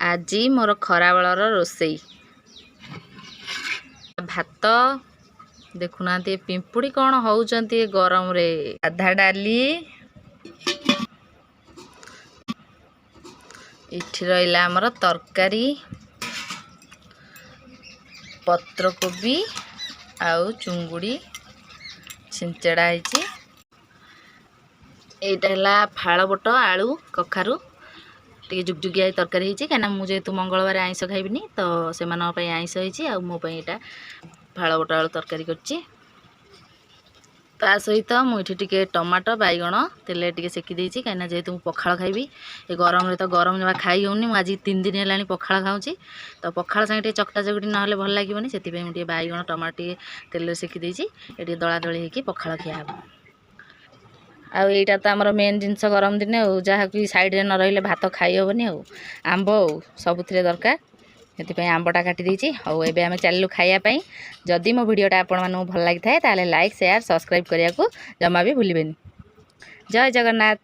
ଆଜି ମୋର ଖରାବେଳର ରୋଷେଇ ଭାତ। ଦେଖୁନାହାନ୍ତି, ଏ ପିମ୍ପୁଡ଼ି କ'ଣ ହେଉଛନ୍ତି ଏ ଗରମରେ। ସାଧା ଡାଲି, ଏଠି ରହିଲା ଆମର ତରକାରୀ, ପତ୍ରକୋବି ଆଉ ଚୁଙ୍ଗୁଡ଼ି ଛିଞ୍ଚଡ଼ା ହେଇଛି। ଏଇଟା ହେଲା ଫାଳବଟ, ଆଳୁ, କଖାରୁ ଟିକେ ଜୁଗଜୁଗିଆ ତରକାରୀ ହେଇଛି, କାହିଁକିନା ମୁଁ ଯେହେତୁ ମଙ୍ଗଳବାର ଆଇଁଷ ଖାଇବିନି, ତ ସେମାନଙ୍କ ପାଇଁ ଆଇଁଷ ହେଇଛି ଆଉ ମୋ ପାଇଁ ଏଇଟା ଫାଳବଟ ଆଳୁ ତରକାରୀ କରିଛି। ତା ସହିତ ମୁଁ ଏଠି ଟିକେ ଟମାଟୋ ବାଇଗଣ ତେଲରେ ଟିକେ ସେକି ଦେଇଛି, କାହିଁକିନା ଯେହେତୁ ମୁଁ ପଖାଳ ଖାଇବି। ଏ ଗରମରେ ତ ଗରମ ଜମା ଖାଇ ହେଉନି। ମୁଁ ଆଜି 3 ଦିନ ହେଲାଣି ପଖାଳ ଖାଉଛି, ତ ପଖାଳ ସାଙ୍ଗେ ଟିକେ ଚକଟା ଚକଟି ନହେଲେ ଭଲ ଲାଗିବନି। ସେଥିପାଇଁ ମୁଁ ଟିକେ ବାଇଗଣ ଟମାଟୋ ଟିକେ ତେଲରେ ସେକି ଦେଇଛି। ଏ ଟିକେ ଦଳା ଦଳି ହେଇକି ପଖାଳ ଖିଆ ହେବ। ଆଉ ଏଇଟା ତ ଆମର ମେନ୍ ଜିନିଷ ଗରମ ଦିନେ ଆଉ, ଯାହାକି ସାଇଡ଼୍ରେ ନ ରହିଲେ ଭାତ ଖାଇ ହେବନି, ଆଉ ଆମ୍ବ ଆଉ ସବୁଥିରେ ଦରକାର। ସେଥିପାଇଁ ଆମ୍ବଟା କାଟି ଦେଇଛି। ହଉ, ଏବେ ଆମେ ଚାଲିଲୁ ଖାଇବା ପାଇଁ। ଯଦି ମୋ ଭିଡ଼ିଓଟା ଆପଣମାନଙ୍କୁ ଭଲ ଲାଗିଥାଏ, ତାହେଲେ ଲାଇକ୍, ସେୟାର, ସବସ୍କ୍ରାଇବ୍ କରିବାକୁ ଜମା ବି ଭୁଲିବେନି। ଜୟ ଜଗନ୍ନାଥ।